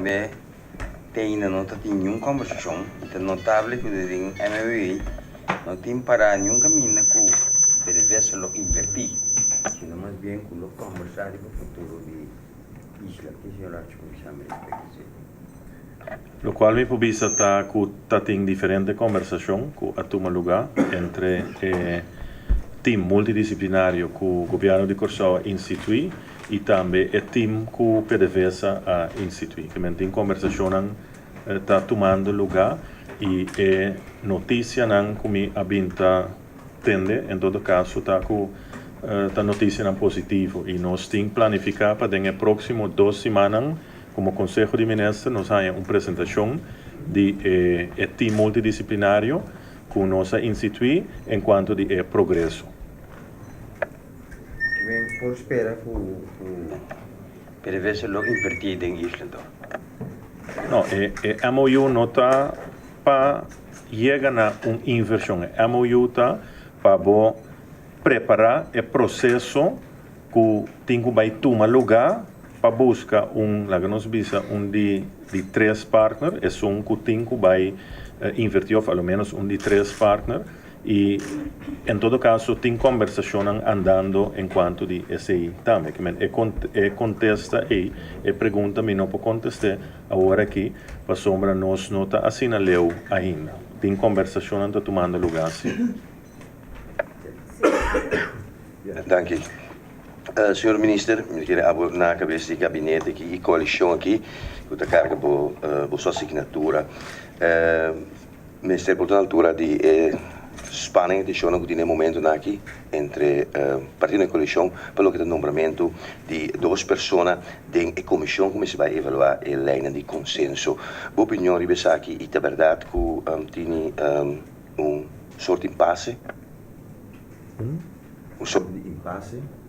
komprondé te ainda no ta tin niun kòmbersashon i ta notable ku den MOU no tin pará niun kaminda ku PDVSA lo invertí, sino mas bien ku lo kòmbersá riba futuro di isla. Ke señor Archie por bisa mi respecto esei? Lokual mi por bisa ta ku ta tin diferente kòmbersashon ku a tuma lugá entre e tim multidisiplinario ku Gobièrnu di Kòrsou a instituí i tambe e tim ku PDVSA a instituí. Ke men tin kòmbersashonnan ta tumando lugá i e notisianan ku mi a bin ta tende en todo kaso ta ku ta notisianan positivo i nos tin planifiká pa den e próksimo dos simannan Komo Konseho di Minister nos haña un presentashon di e e tim multidisiplinario ku nos a instituí en kuanto di e progreso. Kimen por spera ku ku PDVSA lo invertí den isla anto? No, e e MOU no ta pa yega na un invershon. E MOU ta pa bo prepará e proseso ku tin ku bai tuma lugá pa buska un, laga nos bisa, un di di tres partner, esun ku tin ku bai invertí òf a lo ménos un di tres partner i en todo kaso tin kòmbersashonnan andando en kuanto di esei tambe. Ke men e e kontesta ei, e pregunta mi no por kontest'é awor aki pasobra nos no ta asina leu ainda. Tin kòmbersashonnan ta tumando lugá si. Danki. Señor Minister, mi ta kere abo na kabes di gabinete aki i koalishon aki ku ta karga bo boso asignatura. Mester por ta na altura di e spanning i tenshonnan ku tin na e momentunan aki entre partidonan di koalishon pa loke ta nombramentu di dos persona den e komishon ku mester bai evaluá e leinan di konsenso. Bo opinion riba esaki i ta bèrdat ku tini un sort di impase? Un sort di impase?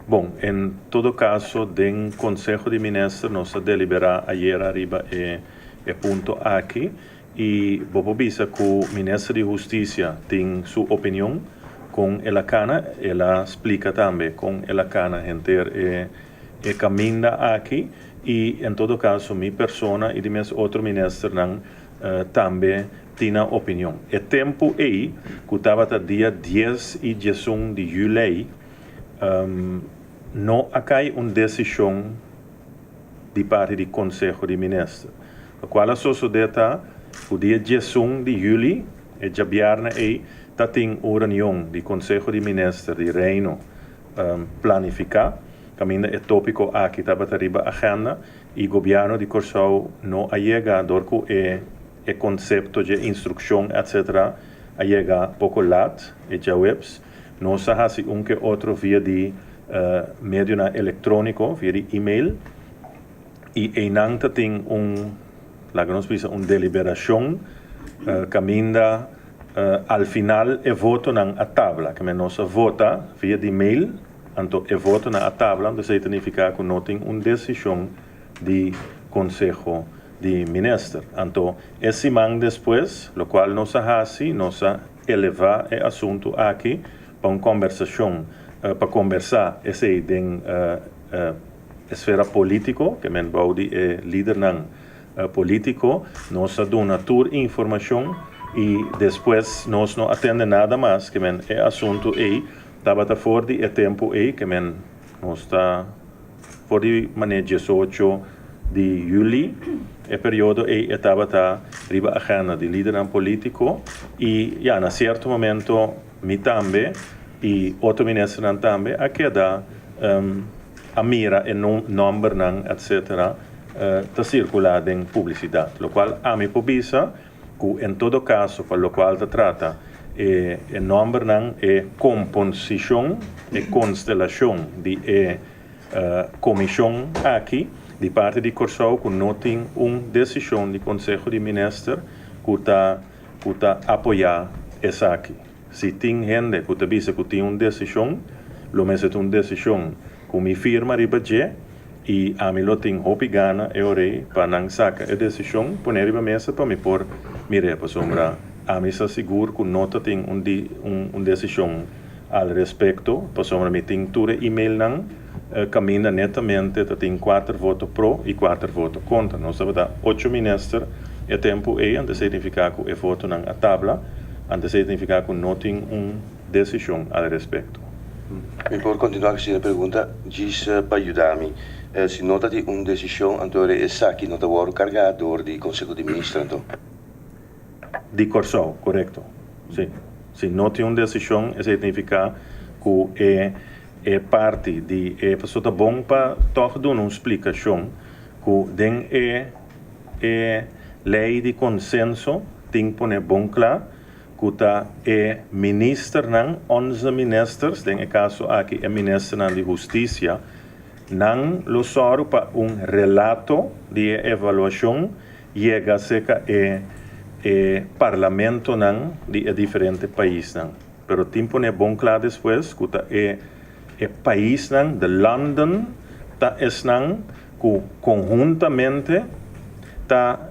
Bon, en todo caso den Conseho di Minister nos a delibera ayera riba e e punto aki y bo por bisa cu Minister di Husticia tin su opinion con el a cana, el a splica tambe con el a cana henter e e caminda aki y en todo caso mi persona y di mes otro ministernan tambe tin nan opinion. E tempu ei, ku tabata dia dies i diesun di yulei, no a kai un desishon di parti di Konseho di Minister. Lokual a sosodé ta ku dia diesun di yuli, e djabièrnè ei, ta tin un reunion di Konseho di Minister di Reino planifiká, kaminda e tópiko aki tabata riba agenda. I gobièrnu di Kòrsou no a yega dor ku e e konsepto dje instrukshon etc. A yega poko lat, e djaweps. Nos a hasi un ke otro via di medionan elektróniko, via di email, i einan ta tin un, laga nos bisa, un deliberashon kaminda al final e votonan a tabla. Keme nos a vota via di mail. Anto e voto na a tabla, anto esei ta nifiká ku no tin un desishon di Konseho di Minister. Anto e siman despues, lokual nos a hasi, nos a elevá e asuntu aki pa un kòmbersashon, pa kombersá esei den esfera polítiko, ke men bou di e lidernan polítiko. Nos a duna tur informashon i despues nos no a tende nada mas, ke men e asuntu ei Tabata for di e tempu ei ke men nos ta for di manera diesocho di yuli, e periodo ei e tabata riba agenda di lidernan politico y ya na cierto momento mi tambe y otro ministernan tambe a keda a mira e nombernan etc ta circula den publicidad, locual ami por bisa ku en todo kaso pa lokual ta trata e e nòmbernan, e komposishon, e konstelashon di e komishon aki di parti di Kòrsou ku no tin un desishon di Konseho di Minister ku ta ku ta apoyá esaki. Si tin hende ku ta bisa ku tin un desishon, lo mester ta un desishon ku mi firma riba dje i ami lo tin hopi gana e orei pa nan saka e desishon pone riba mesa pa mi por mir'é, pasobra ami sa sigur ku no ta tin un un desishon al respekto, pasobra mi tin tur e emailnan. kaminda netamente ta tin kuater voto pro i kuater voto kontra. Nos tabata ocho minister e tempu ei, anto esei signifiká ku e votonan a tabla, anto esei signifiká ku no tin un desishon al respekto. Mi por kontinuá ku siguiente pregunta? Djis pa yuda mi. Si no ta di un desishon, anto esaki no ta wòrdu kargá dor di Konseho di Minister anto? Di Kòrsou, korekto. Si. Si no tin un desishon, esei ta nifiká ku e e parti di e pasobra ta bon pa tòg duna un splikashon ku den e e lei di konsenso tin pone bon kla ku ta e ministernan, onze ministers, den e kaso aki e ministernan di hustisia, nan lo sòru pa un relato di e evaluashon yega serka e e parlamentonan di e diferente paisnan. Pero tin pone bon kla despues ku ta e e paisnan, de landen, ta esnan ku konhuntamente ta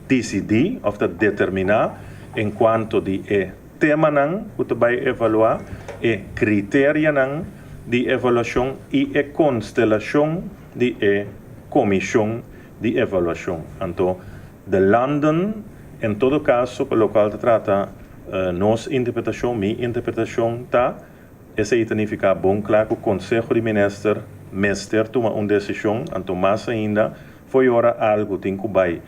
disidí òf ta determiná en kuanto di e temanan ku ta bai evaluá, e kriterianan di evaluashon i e konstelashon di e komishon di evaluashon. Anto de landen en todo kaso pa lokual ta trata nos interpretashon, mi interpretashon ta, esei ta nifiká bon kla ku Konseho di Minister mester tuma un desishon, anto mas ainda fo'i ora algu tin ku bai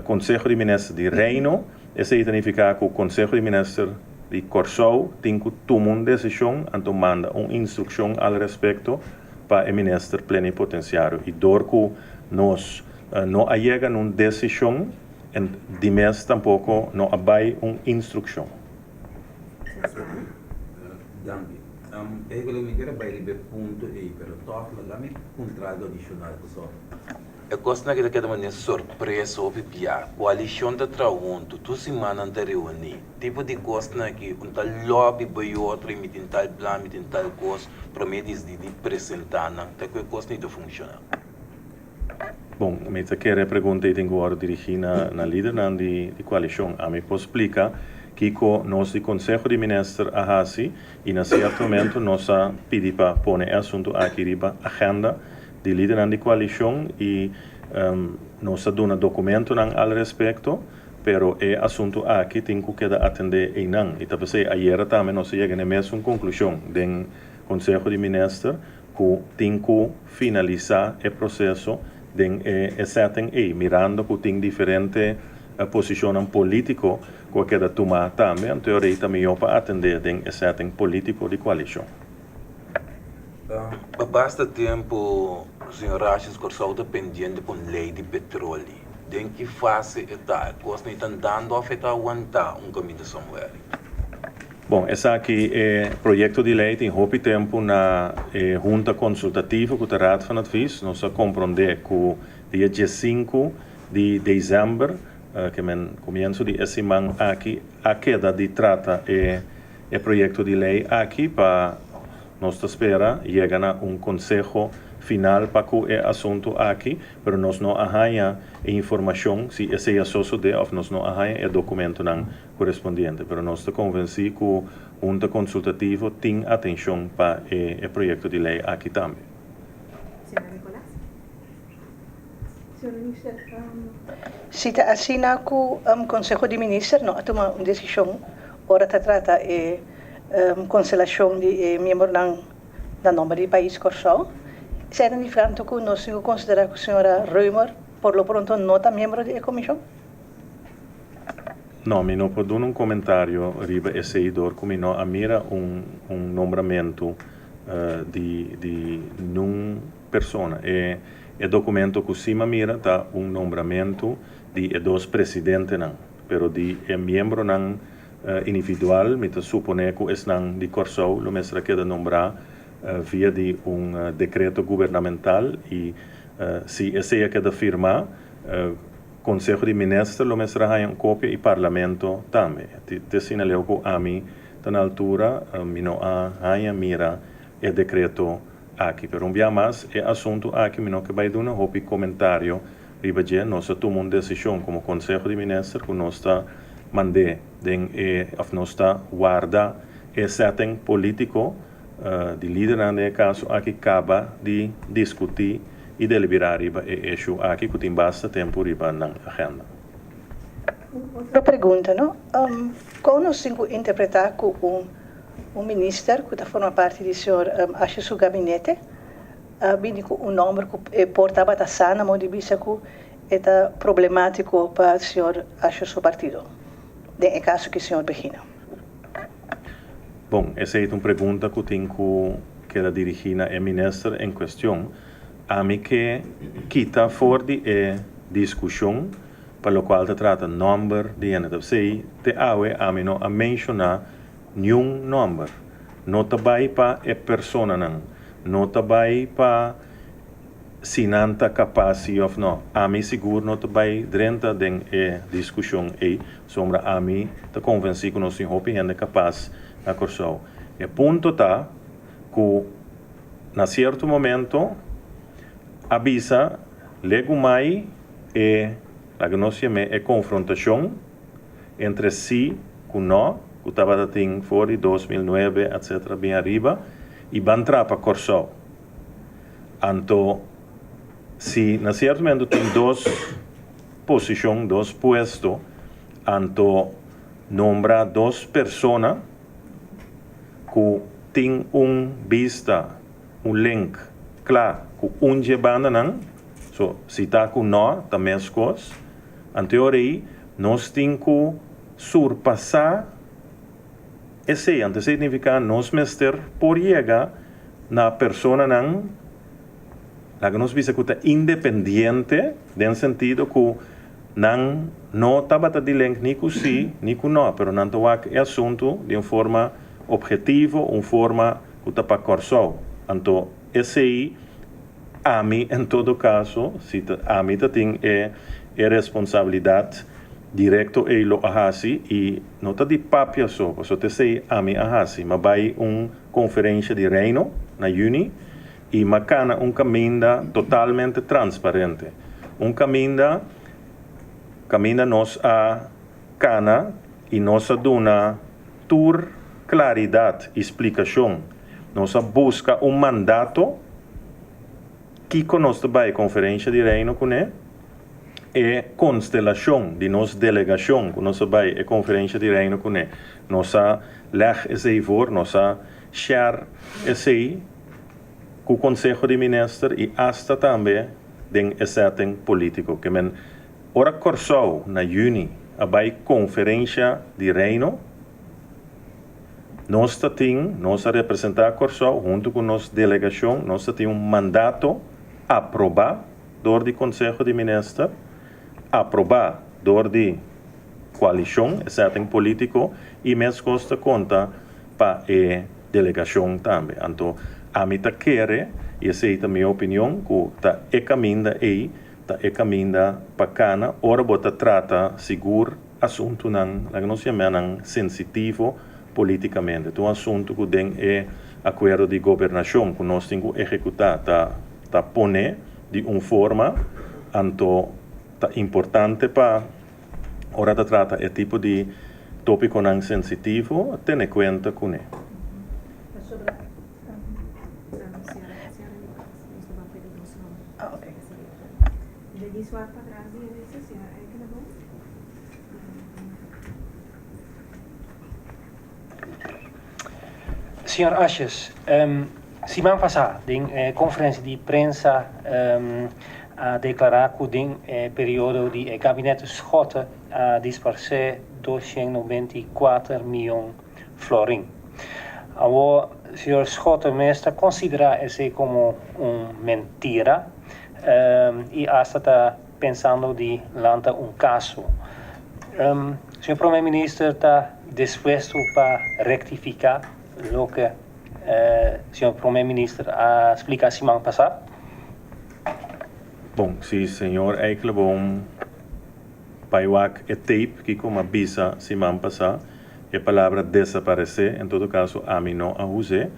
Konseho di Minister di Reino, esei ta nifiká ku Konseho di Minister di Kòrsou tin ku tuma un desishon, anto manda un instrukshon al respekto pa e minister plenipotensiario. I dor ku nos no a yega na un desishon, en di mes tampoko no a bai un instrukshon. Danki. Eigenlijk mi kier a bai riba e punto ei, pero tòg laga mi puntra algu adishonal pasobra e kosnan aki ta keda manera sorpresa hopi bia. Koalishon ta traha huntu, tur siman nan ta reuní. Tipo di kosnan aki un ta lòbi bai otro i mi tin tal plan, mi tin tal kos, promé di di presentá nan ta ku e kos ni ta funshoná. Bon, mi ta kere e pregunta ei tin ku wòrdu dirigí na na lidernan di di koalishon. Ami por splika kiko nos di Konseho di Minister a hasi i na sierto momento nos a pidi pa pone e asuntu aki riba agenda di lidernan di koalishon i nos a duna dokumentonan al respekto. Pero e asuntu aki tin ku keda atendé einan. I ta p'esei ayera tambe nos a yega na e mesun konklushon den Konseho di Minister ku tin ku finalisá e proseso den e setting ei, mirando ku tin diferente posishonnan polítiko ku a keda tumá tambe. Anto e ora ei ta mihó pa atendé den e setting polítiko di koalishon. Pa basta tempu señor Rashis Kòrsou ta pendiente pa un lei di petroli. Den ki fase e ta? E kos no ta andando òf e ta awantá un kaminda somewhere? Bon, esaki e proyekto di lei tin hopi tempu na e Hunta Konsultativo ku ta Raad van Advies. Nos a komprondé ku dia diesinku di desèmber, ke men komienso di e siman aki, a keda di trata e E proyekto di lei aki pa nos ta spera yega na un konseho final pa ku e asuntu aki, pero nos no a haña e informashon si esei a sosodé òf nos no a haña e dokumentonan korespondiente. Pero nos ta konvensí ku Hunta Konsultativo tin atenshon pa e proyekto di lei aki tambe. Señor Nicolas. Señor Minister, si ta asina ku Konseho di Minister no a tuma un desishon ora ta trata e konselashon di e miembronan na nomber di pais Kòrsou, esei ta nifiká ku nos tin ku konsiderá ku señora Römer por lo pronto no ta miembro di e komishon? No, mi no por duna un komentario riba esei dor ku mi no a mira un nombramentu di di nun persona. E e documento cu si m'a mira ta un nombramentu di e dos presidentenan, pero di e miembronan individual mi ta supone cu esnan di Corsou lo mester a keda nombra via di un decreto gubernamental y si esey a keda firma Conseho di Minister lo mester a haña un copia y Parlamento tambe. Te asina leu cu ami ta na altura mi no a haña mira e dekreto aki. Pero un bia mas, e asuntu aki mi no ke bai duna hopi komentario riba dje. Nos a tuma un desishon komo Konseho di Minister ku nos ta mand'é den e òf nos ta warda e setting polítiko. Di lidernan den e kaso aki kaba di diskutí i deliberá riba e issue aki ku tin basta tempu riba nan agenda. Un otro pregunta no, kon nos tin ku interpretá ku un un minister ku ta forma parti di señor Asje su gabinete a bini ku un nòmber ku e por tabata sa na modo di bisa ku e ta problemátiko pa señor Asje su partido den e kaso ki señor Begina? Bon, esei ta un pregunta ku tin ku keda dirigí na e minister en kuestion. Ami ke kita for di e diskushon pa lokual ta trata nòmber di hende. Ta p'esei te awe ami no a menshoná niun nòmber. No ta bai pa e personanan, no ta bai pa si nan ta kapas si òf nò. Ami sigur no ta bai drenta den e diskushon ei, pasobra ami ta konvensí ku nos tin hopi hende kapas na Kòrsou. E punto ta ku na sierto momento a bisa legumai e, laga nos yam'é e konfrontashon entre si ku nò, ku tabata tin for di 2009 etcetera bin ariba i ban trapa Kòrsou. Anto si na cierto momento tin dos posicion, dos puesto, anto nombra dos persona cu tin un bista, un link cla cu un dje bandanan, so si ta cu no ta mescos, anto e ora ey nos tin cu surpasa Esei anto significa nos mester por yega na personanan, laga nos bisa cu ta independiente den sentido cu nan no tabata di link ni cu si ni cu no, pero nan ta wak e asunto di un forma obhetivo, un forma cu ta pa Corsou. Anto esei ami en todo caso, si ta ami ta tin e e responsabilidad directo ei lo a haci y no ta di papia so, pasobra t'esei ami a haci. M'a bay un conferencia di Reino na juni y m'a cana un caminda totalmente transparente. Un caminda caminda nos a cana y nos a duna tur claridad y splicacion. Nos a busca un mandato kico nos ta bay conferencia di Reino cune, e constelacion di nos delegacion cu nos a bay e conferencia di Reino cune. Nos a leg esey voor, nos a share esey cu Conseho di Minister y hasta tambe den e setting politico. Ke men ora Corsou na juni a bay conferencia di Reino, Nos ta tin, nos a representá Kòrsou huntu ku nos delegashon, nos ta tin un mandato aprobá dor di Konseho di Minister, aprobá dor di koalishon, e setting polítiko, i meskos ta konta pa e delegashon tambe. Anto ami ta kere, i esei ta mi opinion, ku ta e kaminda ei ta e kaminda pa kana ora bo ta trata sigur Asuntunan, laga nos yam'é nan sensitivo polítikamente. Ta un asuntu ku den e akuerdo di gobernashon ku nos tin ku ehekutá ta ta poné di un forma, anto ta importante pa ora ta trata e tipo di tópikonan sensitivo tene kuenta kuné. Señor Asjes, siman pasá den e konferensia di prensa a deklará ku den e periodo di e gabinet Schotte a disparsé 294 mion florin. Awor señor Schotte mes ta konsiderá esei komo un mentira i asta ta pensando di lanta un kaso. Señor Prome Minister ta dispuesto pa rektifiká loke señor Prome Minister a splika siman pasá? Bon, si señor Eikelenboom bai wak e tape kiko m'a bisa siman pasá, e palabra desaparesé en todo kaso ami no a us'é,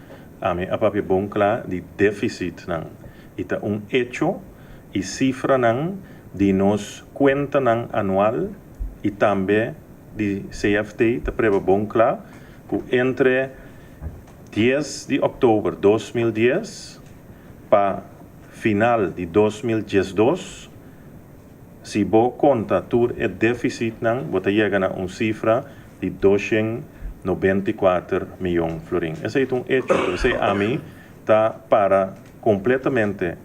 ami a papia bon kla di défisitnan i ta un echo i sifranan di nos kuentanan anual i tambe di CFT ta preba bon kla ku entre. 10 di òktober 2010 pa final di 2012, si bo konta tur e défisitnan bo ta yega na un sifra di 294 mion florin. Esei ta un echo, p'esei ami ta para kompletamente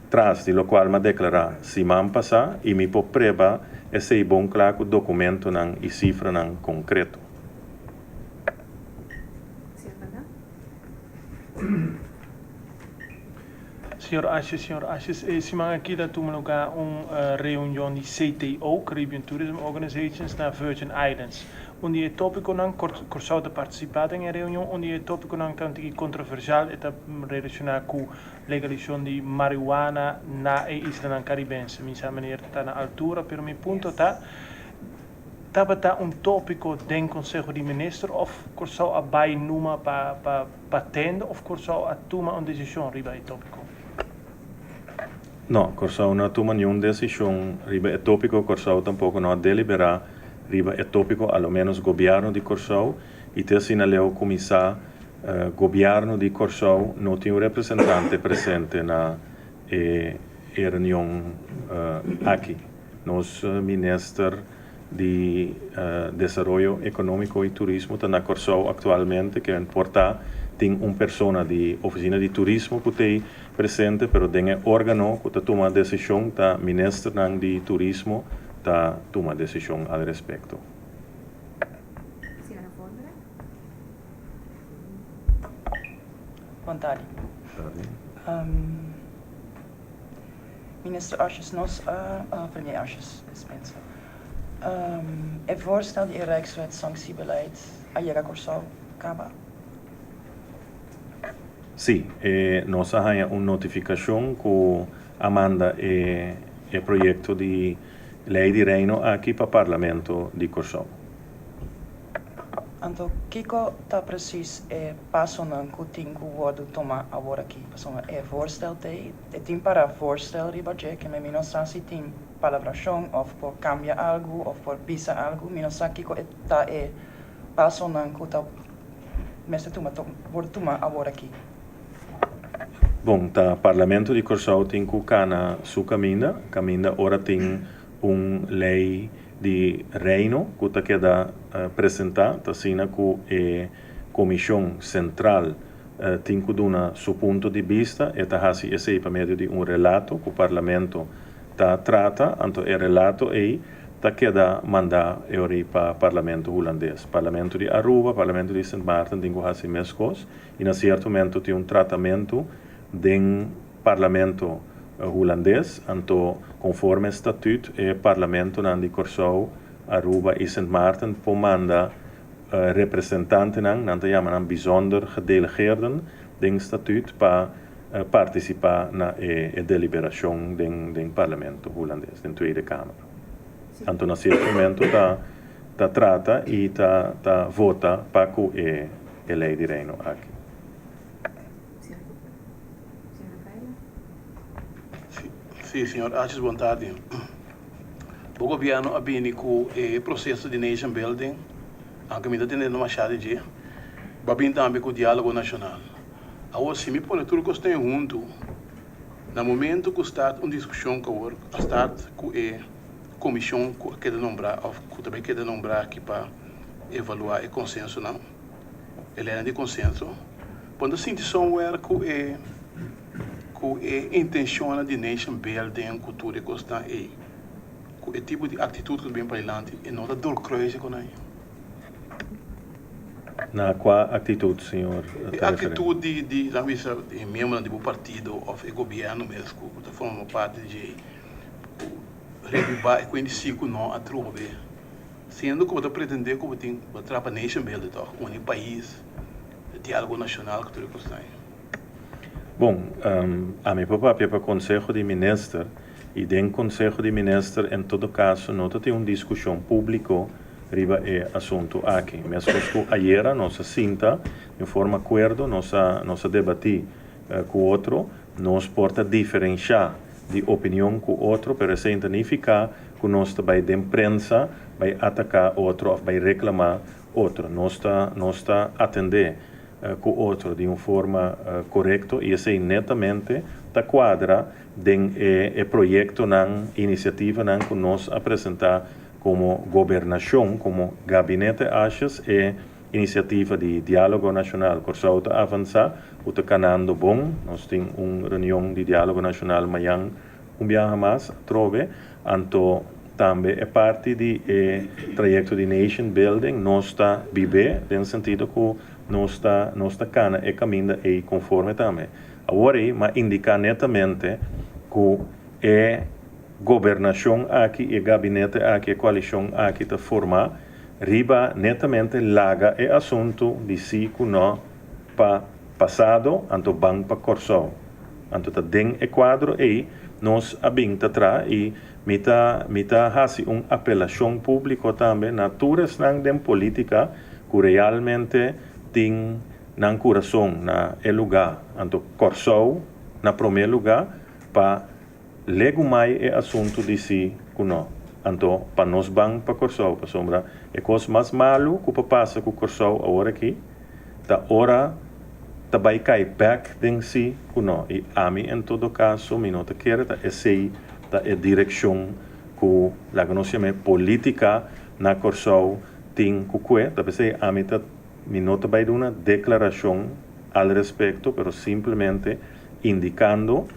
tras di lokual m'a deklará siman pasá i mi por preba esei bon kla ku dokumentonan i sifranan konkreto. Señor Van Dam. Señor Asjes, Señor Asjes, e siman aki ta tuma lugar un reunion di CTO, Caribbean Tourism Organizations, na Virgin Islands. Un di e topiconan, Corsou ta participa den e reunion, un di e topiconan ta un tiki controversial, e ta relaciona cu legalisacion di marihuana na e islanan Caribense. Mi sa meneer ta na altura, pero mi punto ta, tabata un topico den Conseho di Minister of Corsou a bay numa pa pa pa tende of Corsou a tuma un decision riba e topico? No, Corsou no a tuma niun decision riba e topico, Corsou tampoco no a delibera riba e topico, a lo menos Gobierno di Corsou, y te asina leu cuminsa Gobierno di Corsou no tin un representante presente na e e reunion aki. Nos Minister di Desaroyo Economico y Turismo ta na Corsou actualmente, ke por ta tin un persona di Oficina di Turismo cu t'ey presente, pero den e organo cu ta tuma decision ta Ministernan di Turismo ta tuma decision al respecto. Señora Vondra. Bon tardi. Minister Asjes, nos a, Premier Asjes, dispensa. E voorstel di e Rijkswet Sanctiebeleid a yega Kòrsou kaba? Sí, e nos a haña un notifikashon ku a manda e e proyekto di Lei di Reino aki pa Parlamento di Kòrsou. Anto kiko ta precies e pasonan ku tin ku wòrdu tuma awor aki? Pasobra e voorstel t'ei, e tin para voorstel riba dje, ke mi no sa si tin palabrashon òf por kambia algu òf por bisa algu, mi no sa kiko e ta e pasonan ku ta mester tuma wòrdu tuma awor aki. Bon, ta Parlamento di Kòrsou tin ku kana su kaminda, kaminda ora tin un lei di Reino ku ta keda presentá, ta asina ku e Komishon Sentral tin ku duna su punto di bista. E ta hasi esei pa medio di un relato ku Parlamento ta trata, anto e relato ei ta keda mandá e ora ei pa Parlamento Hulandes. Parlamento di Aruba, Parlamento di Sint Maarten tin ku hasi meskos i na sierto momento tin un tratamentu den Parlamento Hulandes, anto konforme statut e parlamentonan di Kòrsou, Aruba i Sint Maarten por manda representantenan, nan ta yama nan bijzonder gedelegeerden den statut pa partisipá na e deliberashon den Parlamento Hulandes, den Tweede Kamer. Anto na sierto momento ta trata i ta vota pa ku e lei di Reino aki. Sí, señor Asjes, bon tardi. Bo gobierno a bini cu e proceso di nation building, aunke mi ta tende demasiado di dje, bo a bini tambe cu dialogo nacional. Awor, si mi pone tur cos ten hunto, na momento cu start un discusion cu awor a start cu e comision cu a keda nombra of cu ta bay keda nombra aki pa evalua e consensonan, e leinan di consenso, bo no ta sinti somewhere cu e cu e intencionnan di nation building cu tur e cosnan ey, cu e tipo di actitud cu ta bin padilanti e no ta doorkruisen cu nan. Na cua actitud señor E ta referi? actitud di di laat bisa e miembronan di bo partido of e gobierno mes cu ta forma parti di dje cu reviva e cuenta si cu no atrobe. Siendo cu bo ta pretende cu bo tin bo ta traha pa nation building toch, uni pais, dialogo nacional cu tur e cosnan ey. Bon, ami por papia pa Conseho di Minister y den Conseho di Minister en todo caso no ta tin un discusion publico riba e asunto aki. Mescos cu ayera nos a sinta di un forma acuerdo, nos a nos a debati cu otro, nos por ta diferencia di opinion cu otro, pero esey ta nifica cu nos ta bay den prensa bay ataca otro of bay reclama otro. Nos ta nos ta atende. ku otro di un forma korekto i esei netamente ta kuadra den e e proyektonan, inisiativanan ku nos a presentá komo gobernashon, komo Gabinete Asjes, e inisiativa di Diálogo Nashonal Kòrsou ta avansá ku ta kanando bon. Nos tin un reunion di Diálogo Nashonal mañan un biaha mas atrobe. Anto tambe e parti di e trayekto di Nation Building nos ta bib'é den sentido ku nos ta nos ta kana e kaminda ei konforme tambe. Awor ei m'a indiká netamente ku e gobernashon aki, e gabinete aki, e koalishon aki ta formá riba netamente laga e asuntu di sí ku nò pa pasado anto ban pa Kòrsou. Anto ta den e kuadro ei nos a bin ta traha i mi ta mi ta hasi un apelashon públiko tambe na tur esnan den polítika ku realmente tin nan kurason na e lugá, anto Kòrsou na promé lugá pa Legumai e asuntu di si ku no. Anto pa nos ban pa Kòrsou pasobra e kos mas malu ku por pasa ku Kòrsou awor aki ta ora ta bai kai bèk den si ku no i ami en todo kaso mi no ta kere ta esei ta e direkshon ku laga nos yam'é politika na Kòrsou tin ku kue ta p'esei ami ta mi no ta bai duna deklarashon al respekto pero simplemente indikando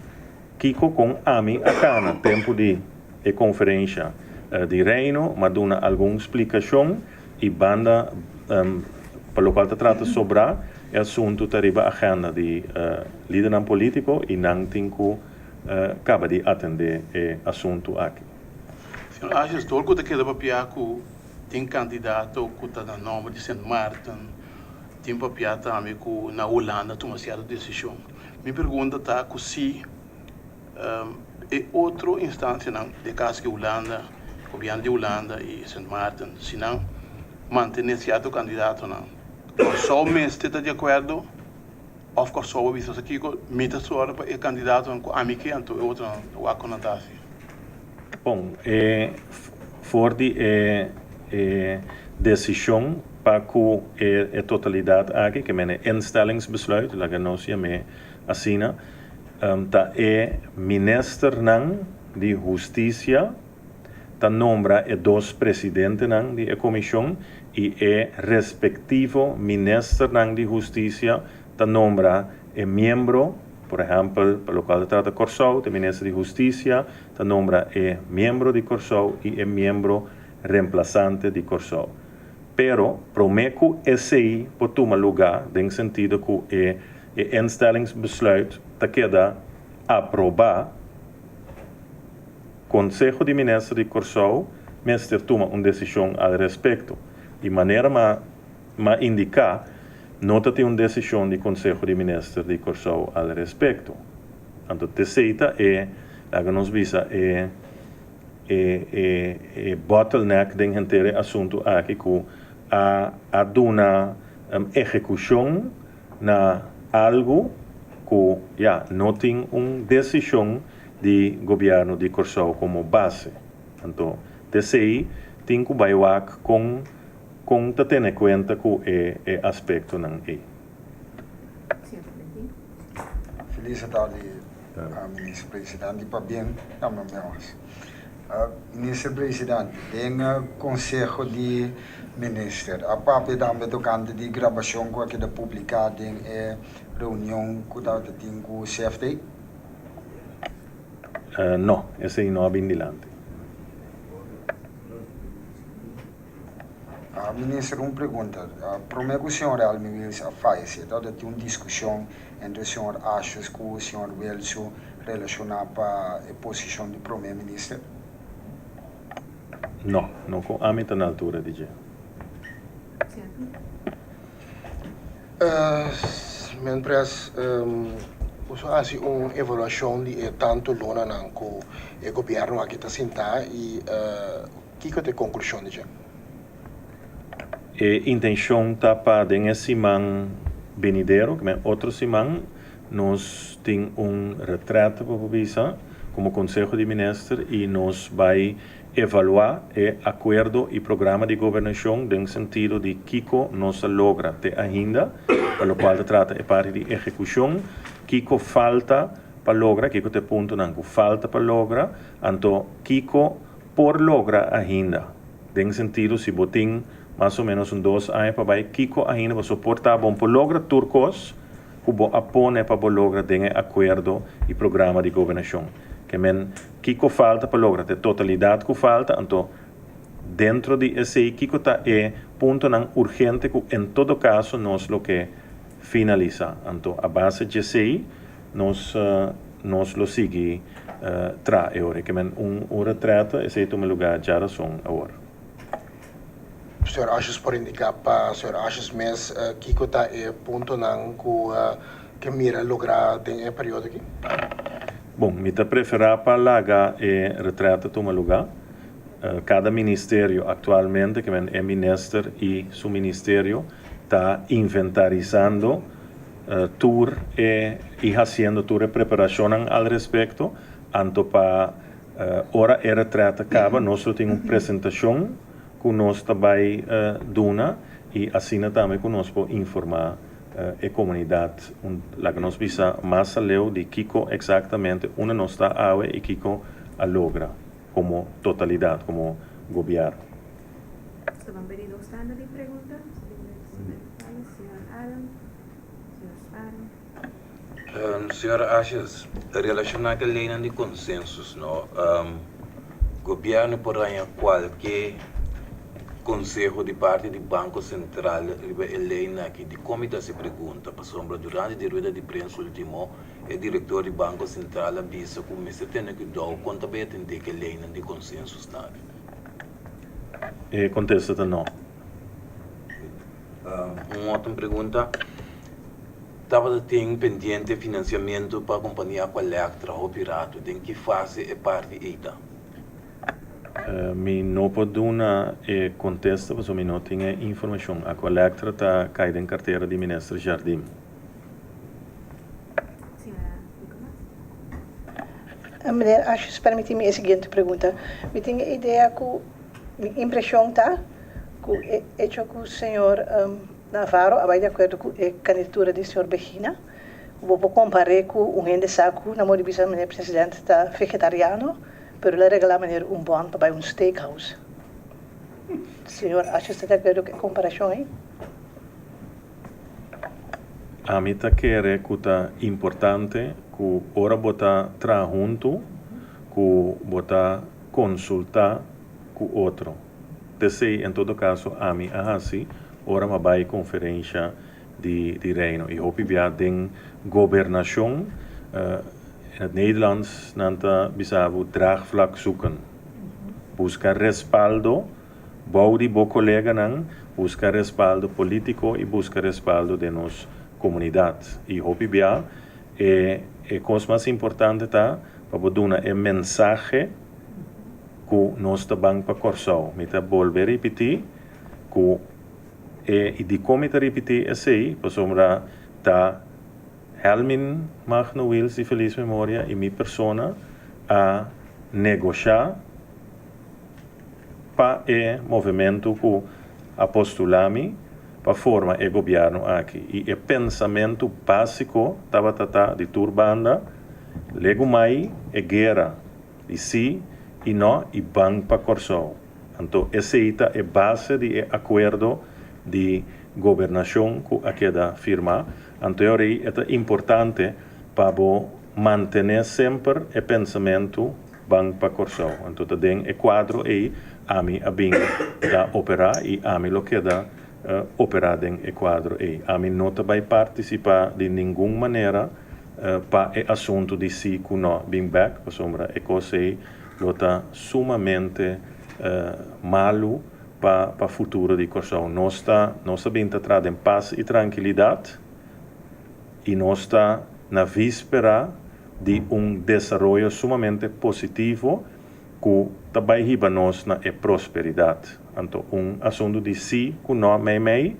Kiko kon ami a kana tempu di e konferensha di Reino, m'a duna algun splikashon i banda pa lokual ta trata sobrá e asuntu ta riba agenda di lidernan polítiko i nan tin ku kaba di atendé e asuntu aki. Señor Asjes, dor ku ta keda papia ku tin kandidato ku ta na nòmber di Sint Maarten, tin papia tambe ku na Hulanda tuma sierto desishon. Mi pregunta ta ku si e otro instansianan, den kaso di Hulanda, gobièrnu di Hulanda i Sint Maarten, si nan mantené sierto kandidatonan, Kòrsou mester ta di akuerdo òf Kòrsou a bisa sa kiko, mi ta sòru pa e kandidatonan ku ami ke anto e otronan wak ku nan ta hasi. Bon, e for di e e desishon pa ku e e totalidat aki, ke mene instellingsbesluit, laga nos yam'é asina, ta e ministernan di hustisia ta nombra e dos presidentenan di e komishon i e respektivo ministernan di hustisia ta nombra e miembro, por ehèmpel pa lokual ta trata Kòrsou, ta e minister di hustisia ta nombra e miembro di Kòrsou i e miembro remplasante di Kòrsou. Pero promé ku esei por tuma lugá den sentido ku e e instellingsbesluit ta keda aprobá, Konseho di Minister di Kòrsou mester tuma un desishon al respekto. Di manera ma ma indiká no ta tin un desishon di Konseho di Minister di Kòrsou al respekto. Anto t'esei ta e, laga nos bisa, e e e e bottleneck den henter e asuntu aki ku a a duna ehekushon na algu ku ya no tin un desishon di gobièrnu di Kòrsou komo base. Anto t'esei tin ku bai wak kon kon ta tene kuenta ku e e aspektonan ei. Feliz tardi Minister Presidente pabien na mi meos. Minister Presidente den Conseho di Minister a papia tambe tocante di grabacion cu a keda publica den e reunion cu tabata tin cu CFT? No, esey no a bin dilanti. Minister, un pregunta. Prome ku señor Elmi Wiels a fayesé, tabata tin un diskushon entre señor Asjes ku señor Wilsu relashoná pa e posishon di prome minister? No, no ku ami ta na altura di dje. Mientras boso a hasi un evaluashon di e tantu lunanan ku e gobièrnu aki ta sintá i Kiko ta e konklushon di dje? E intenshon ta pa den e siman benidero, ke men otro siman, nos tin un retrèt pa por bisa komo Konseho di Minister i nos bai evaluá e akuerdo i programa di gobernashon den sentido di kiko nos a logra te ainda. Pa lokual ta trata e parti di ehekushon, kiko falta pa logra, kiko ta e puntonan ku falta pa logra, anto kiko por logra ainda. Den sentido si bo tin mas o menos un dos aña pa bai, kiko ainda bo soporta bon por logra tur kos ku bo a pone pa bo logra den e akuerdo i programa di gobernashon. Ke men kiko falta pa logra ta e totalidat ku falta, anto dentro di esei kiko ta e puntonan urgente ku en todo kaso nos lo ke finalisá. Anto a base djesei nos nos lo sigui traha e ora. Ke men un un retrèta esei tuma lugá djarason awor. Señor Asjes por indiká pa señor Asjes mes kiko ta e puntonan ku ke mira lográ den e periodo aki? Bon, mi ta preferá pa laga e retrèta tuma lugá. Kada ministerio aktualmente, ke men e minister i su ministerio, ta inventarisando tur e i hasiendo tur e preparashonnan al respekto, anto pa ora e retrèta kaba nos lo tin un presentashon ku nos ta bai duna i asina tambe ku nos por informá e komunidat un laga nos bisa mas aleu di kiko eksaktamente unda nos ta awe i kiko a logra komo totalidat, komo gobièrnu. Nos ta pidi dos tanda di pregunta. Señor Adam, señor Sparen. Señor Asjes, relashoná ku e leinan di konsensus no, gobièrnu por haña kualke konseho di parti di Banko Sentral riba e leinan aki? Dikon mi ta hasi pregunta? Pasobra durante di rueda di prensa ultimo e direktor di Banko Sentral a bisa ku mester tene kuidou kon ta bai atendé ku e leinan di konsensus nan aki. E kontesta ta no. Un otro pregunta. Tabata tin pendiente finansiamentu pa kompania Aqualectra hopi ratu. Den ki fase e parti ei ta? Mi no por duna e kontesta pasobra mi no tin e informashon. Aqualectra ta kai den kartera di Minister Jardim. Meneer Asjes, permiti mi e siguiente pregunta. Mi tin e idea ku mi impreshon ta ku e echo ku señor Navarro a bai di akuerdo ku e kandidatura di señor Begina, ku bo por kompar'é ku un hende sa ku na modo di bisa meneer presidente ta vegetariano, pero el a regalá meneer un bòn pa bai un steakhouse. Señor Asjes ta di akuerdo ku e komparashon ei? Ami ta kere ku ta importante ku ora bo ta traha huntu ku bo ta konsultá ku otro. T'esei en todo kaso ami a hasi ora m'a bai konferensha di di Reino i hopi bia den gobernashon, in het Nederlands nan ta bisa bo draagvlak zoeken, buska respaldo Bou di bo koleganan, buska respaldo polítiko i buska respaldo den nos komunidat. I hopi bia e e kos mas importante ta pa bo duna e mensahe ku nos ta ban pa Kòrsou. Mi ta bolbe ripití ku e i dikon mi ta ripití esei pasobra ta Helmin Magno Wiels di felis memoria i mi persona a negoshá pa e movementu ku a postulá mi pa forma e gobièrnu aki i e pensamentu básiko tabata ta di tur banda, legumai e guera di sí i nò i ban pa Kòrsou. Anto esei ta e base di e akuerdo di gobernashon ku a keda firmá. Anto e ora ei e ta importante pa bo mantené semper e pensamentu Ban pa Kòrsou. Anto ta den e kuadro ei ami a bin ta operá i ami lo keda operá den e kuadro ei. Ami no ta bai partisipá di ningun manera pa e asuntu di sí ku nò bin bèk, pasobra e kos ei lo ta sumamente malu pa pa futuro di Kòrsou. Nos ta nos a bin ta traha den pas i trankilidat i nos ta na víspera di un desaroyo sumamente positivo ku ta bai hiba nos na e prosperidat. Anto un asuntu di sí ku no meimei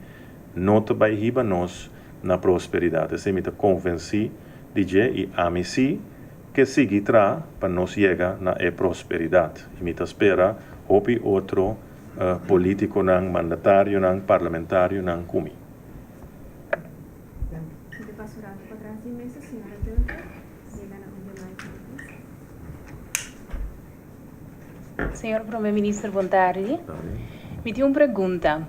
no ta bai hiba nos na prosperidat. Esei mi ta konvensí di dje i ami sí ke sigui traha pa nos yega na e prosperidat. I mi ta spera hopi otro polítikonan, mandatarionan, parlamentarionan ku mi. Tras di mesa, señora Dunker, yega na un de mic please. Señor Prome Minister, bon tardi. Mi tin un pregunta.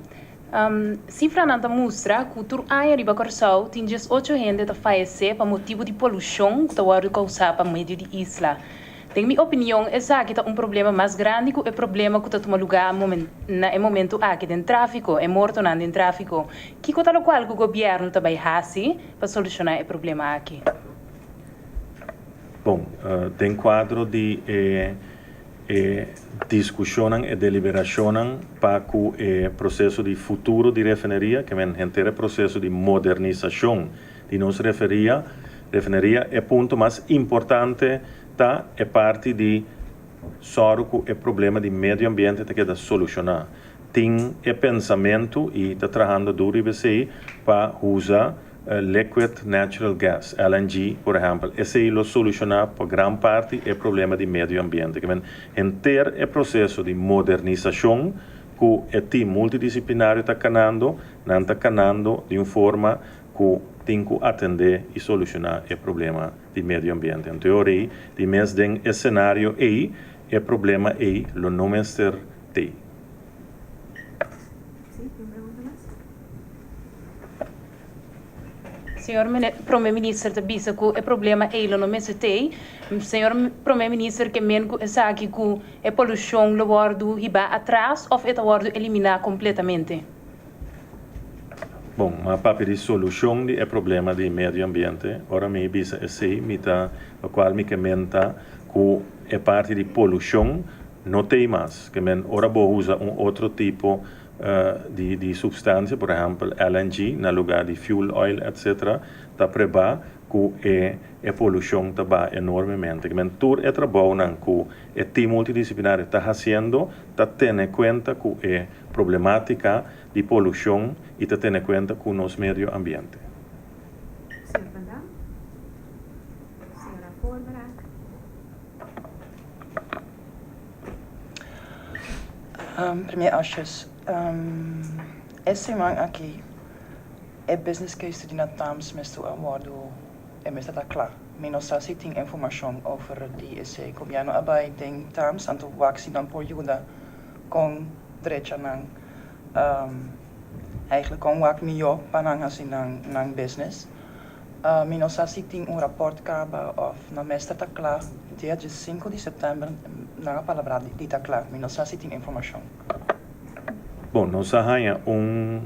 Sifranan ta mustra ku tur aña riba Kòrsou tin 18 hende ta fayesé pa motibu di polushon ku ta wòrdu kousá pa medio di isla. Den mi opinion esaki ta un problema mas grandi ku e problema ku ta tuma lugá na e momentu aki den tráfiko, e mortonan den tráfiko. Kiko ta lokual ku gobièrnu ta bai hasi pa solushoná e problema aki? Bon, den kuadro di e e diskushonnan, e deliberashonnan pa ku e proseso di futuro di refineria, ke men henter e proseso di modernisashon di nos referia, refineria, e punto mas importante ta e parti di sòru ku e problema di medio ambiente ta keda solushoná. Tin e pensamentu i ta trahando duru riba esei pa usa liquid natural gas, LNG, por ehèmpel. Esei lo solushoná pa gran parti e problema di medio ambiente. Ke men henter e proseso di modernisashon ku e tim multidisiplinario ta kanando, nan ta kanando di un forma ku tin ku atendé i solushoná e problema di medio ambiente. Anto e ora ei, di mes den e senario ei, e problema ei lo no mester t'ei. Señor Prome Minister ta bisa ku e problema ei lo no mester t'ei. Señor Prome Minister ke men ku esaki ku e polushon lo wòrdu hibá atras òf e ta wòrdu eliminá kompletamente? Bon, m'a papia di solushon di e problema di medio ambiente. Ora mi bisa esei, mi ta lokual mi ke men ta ku e parti di polushon no t'ei mas. Ke men ora bo usa un otro tipo di di supstansia, por ehèmpel LNG na lugá di fuel oil etcetera, ta prebá ku e e polushon ta baha enormemente. Ke men tur e trabounan ku e tim multidisiplinario ta hasiendo ta tene kuenta ku e Problematica di polucion y ta tene cuenta cu nos medio ambiente. Señor Van Dam. Señora Voorbraak. Premier Asjes, e siman aki e business case di Natams mester a wordo, e mester ta cla. Mi no sa si tin informacion over di esey. Gobierno a bay den Tams anto wak si nan por yuda kon drecha nan eigenlijk kon wak mihó pa nan hasi nan nan business. Mi no sa si tin un rapòrt kaba òf nan mester ta kla dia 5 di sèptèmber nan a palabrá di ta kla. Mi no sa si tin informashon. Bon, nos a haña un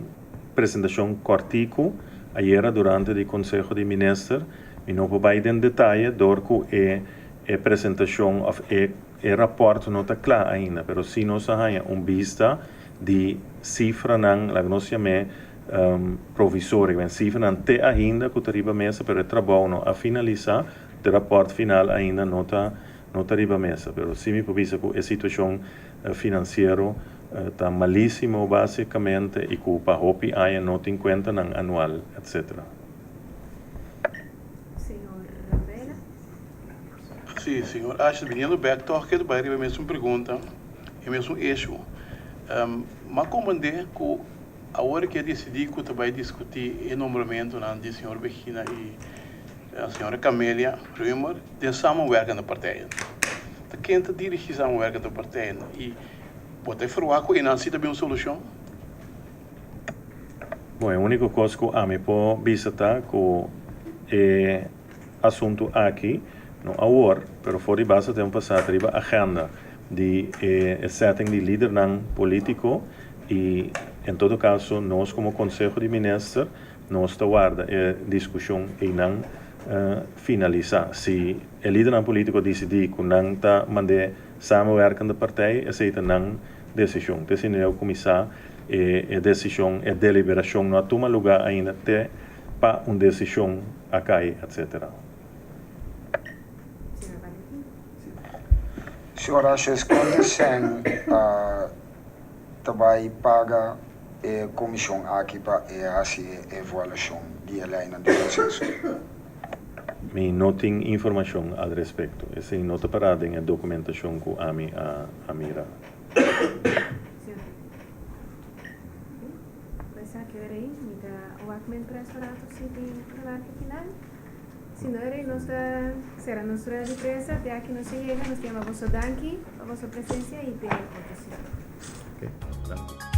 presentashon kòrtiku ayera durante di Konseho di Minister. Mi no por bai den detaye dor ku e e presentashon òf e E rapòrt no ta kla ainda, pero sí nos a haña un bista di sifranan, laga nos yam'é provisorio, men sifranan te ainda ku ta riba mesa, pero e trabou no a finalisá, e rapòrt final ainda no ta no ta riba mesa. Pero sí mi por bisa ku e situashon finansiero ta malísimo básikamente i ku pa hopi aña no tin kuentanan anual, etcetera. Señor Vela. Sí, señor Asjes, biniendo bek tòg ke ta bai riba e mesun pregunta, e mesun issue. M'a komprendé ku awor ke a disidí ku ta bai diskutí e nombramentunan di señor Begina i señora Camelia Römer den samenwerkende partijen. Ta ken ta dirigí samenwerkende partijen i bo ta ferwagt ku einan sí ta bin un solushon? Bon, e úniko kos ku ami por bisa ta ku e asuntu aki, no awor, pero for di basta tempu pasá ta riba agenda di e setting di lidernan polítiko i en todo kaso nos komo Konseho di Minister nos ta warda e diskushon einan finalisá. Si e lidernan polítiko disidí ku nan ta mand'é samenwerkende partij, esei ta nan desishon. Te asina leu kuminsá e desishon, e deliberashon no a tuma lugá ainda te pa un desishon a kai etc. Señor Asjes, kuantu sèn ta bai paga e komishon aki pa e hasi e evaluashon di e leinan di proseso? Mi no tin informashon al respekto. Esei no ta pará den e dokumentashon ku ami a mira. Pues a keda rei, mi ta wak men preso rato si tin remarke final. Si no ere nos ta sera nos rueda di prensa, te aki nos a yega, nos ta yama boso danki pa boso presencia y te otro siman. Ok, danki.